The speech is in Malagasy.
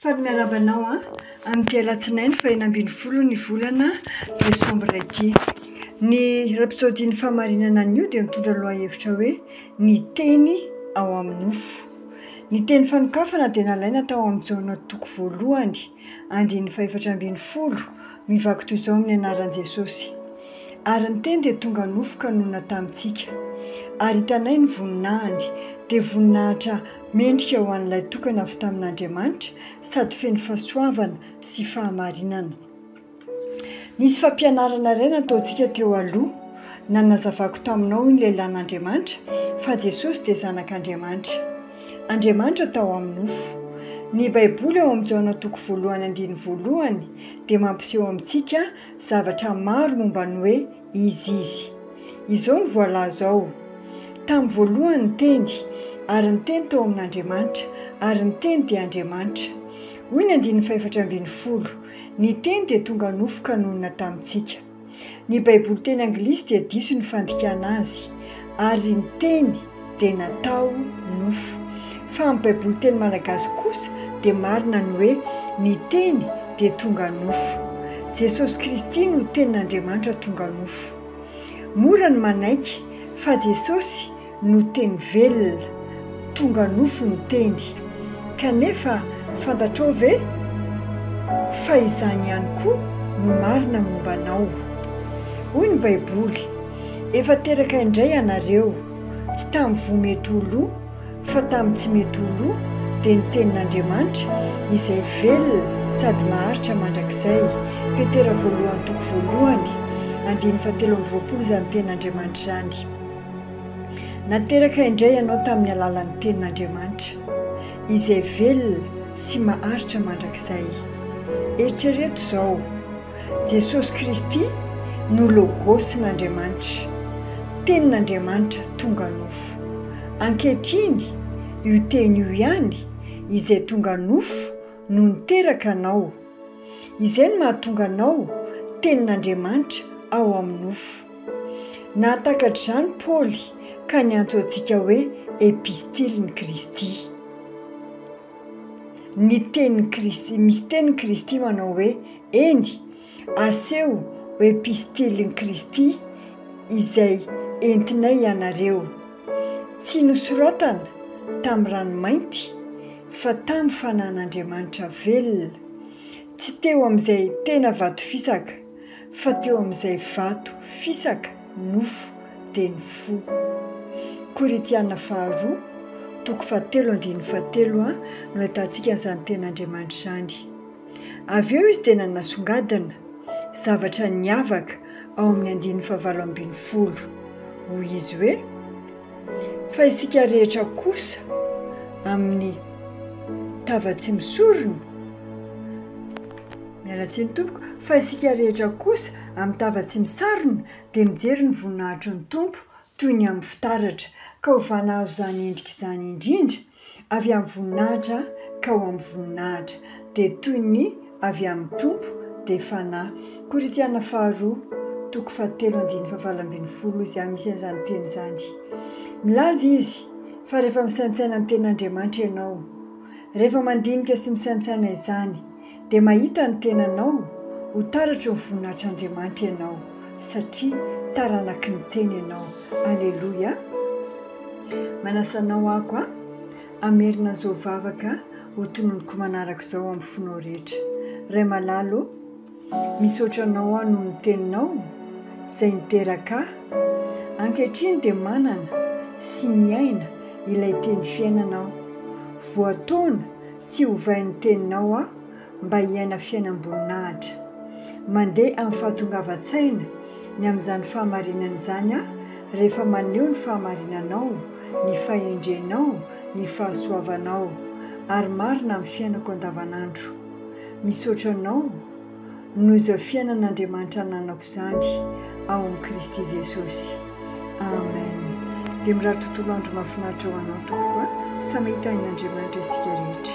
Faly miarahaba anao an, amin'ity alatsinainy faha 16 ny volana desambra ity. Ny rapsodie ny fahamarinana anio dia mitondra lohahevitra hoe ny teny ao amin'ny nofo. Ny teny fanokafana dia nalaina tao amin'ny Jaona toko voalohany andininy fahefatra 14 mivaky toy izao amin'ny anaran'i Jesosy. Ary ny Teny dia tonga nofo ka nonina tamintsika. Ary hitanay ny voninahiny, dia voninahitra mendrika ho an'ilay tokana avy tamin'Andriamanitra, sady feno fahasoavana sy fahamarinana. Nisy fampianarana iray nataontsika teo aloha, nanazavako taminao hoy ny lehilahin'Andriamanitra, fa Jesosy dia Zanak'Andriamanitra. Andriamanitra tao amin'ny nofo. Ny Baiboly ao amin'ny Jaona toko voalohany andininy voalohany dia mampiseho amintsika zavatra maro momba ny hoe iza izy. Izao no voalaza ao, Tamin'ny voalohany ny Teny, ary ny Teny tao amin'Andriamanitra, ary ny Teny dia Andriamanitra. Hoy ny andininy fahefatra 14, Ny Teny dia tonga nofo ka nonina tamintsika. Ny Baiboly teny anglisy dia diso ny fandikana azy, ary ny Teny dia natao nofo. Fa amin'ny Baiboly teny malagasy kosa dia marina ny hoe ny Teny dia tonga nofo. Jesosy Kristy no Tenin'Andriamanitra tonga nofo. Mora ny manaiky fa Jesosy no Teny velona, tonga nofo ny Teny. Kanefa fantatrao ve fa izany ihany koa no marina momba anao? Hoy ny Baiboly, Efa teraka indray ianareo, tsy tamin'ny voa mety ho lo, fa tamin'ny tsy mety ho lo, dia ny Tenin'Andriamanitra, izay velona sady maharitra mandrakizay. Petera voalohany toko voalohany, andininy fahatelo amby 20 izany Tenin'Andriamanitra izany. Nateraka indray ianao tamin'ny alalan'ny Tenin'Andriamanitra, izay velona sy maharitra mandrakizay. Eritrereto izao, Jesosy Kristy no Logos-n'Andriamanitra, Tenin'Andriamanitra tonga nofo. Ankehitriny, io Teny io ihany, izay tonga nofo, no niteraka anao. Izay no mahatonga anao Tenin'Andriamanitra ao amin'ny nofo. Nahatakatra izany Paoly ka niantso antsika hoe epistilin'i Kristy. Ny tenin'i Kristy, misy tenin'i Kristy manao hoe, Eny, aseho ho epistilin'i Kristy izay entinay ianareo. Tsy nosoratana tamin'ny ranomainty, fa tamin'ny fanan'Andriamanitra velona, tsy teo amin'izay tena vato fisaka, fa teo amin'izay vato fisaka nofo dia ny fo. Korintiana faharoa, toko fahatelo andininy fahatelo a no ahitantsika an'izany tenin'Andriamanitra izany. Avy eo izy dia nanasongadina zavatra niavaka ao amin'ny andininy fahavalo 18. Hoy izy hoe, Fa isika rehetra kosa amin'ny tava tsy misorona, miala tsiny tompoko, fa isika rehetra kosa amin'ny tava tsy misarona dia mijery ny voninahitry ny Tompo toy ny amin'ny fitaratra, ka hovana azo izany endrika izany indrindra, avy amin'ny voninahitra ka ho amin'ny voninahitra, dia toy ny avy amin'ny Tompo, dia Fanahy. Korintiana faharoa, toko fahatelo andininy fahavalo 18 izy any misy an'izany teny izany. Milaza izy fa rehefa misaintsaina ny tenin'Andriamanitra ianao, rehefa mandinika sy misaintsaina izany, dia mahita ny tenanao ho taratry ny voninahitr'Andriamanitra ianao, satria taranaky ny teny ianao. Aleloia! Manasa anao aho koa hamerina an'izao vavaka ho tononiko manaraka izao amin'ny fonao rehetra. Ray malala ô, misaotra anao aho noho ny teninao izay niteraka ahy. Ankehitriny dia manana sy miaina ilay teny fiainana aho. Voataona sy ovain'ny teninao aho mba hiaina fiainam-boninahitra. Mandeha amin'ny fahatongavan-tsaina ny amin'izany fahamarinana izany aho rehefa maneho ny fahamarinanao, ny fahendrenao, ny fahasoavanao, ary marina amin'ny fiainako andavanandro. Misaotra anao noho izao fiainan'Andriamanitra ananako izany ao amin'i Kristy Jesosy. Amen. Dia mirary tontolo andro mahafinaritra ho anao tompoko a. Samy hitahin'Andriamanitra isika rehetra.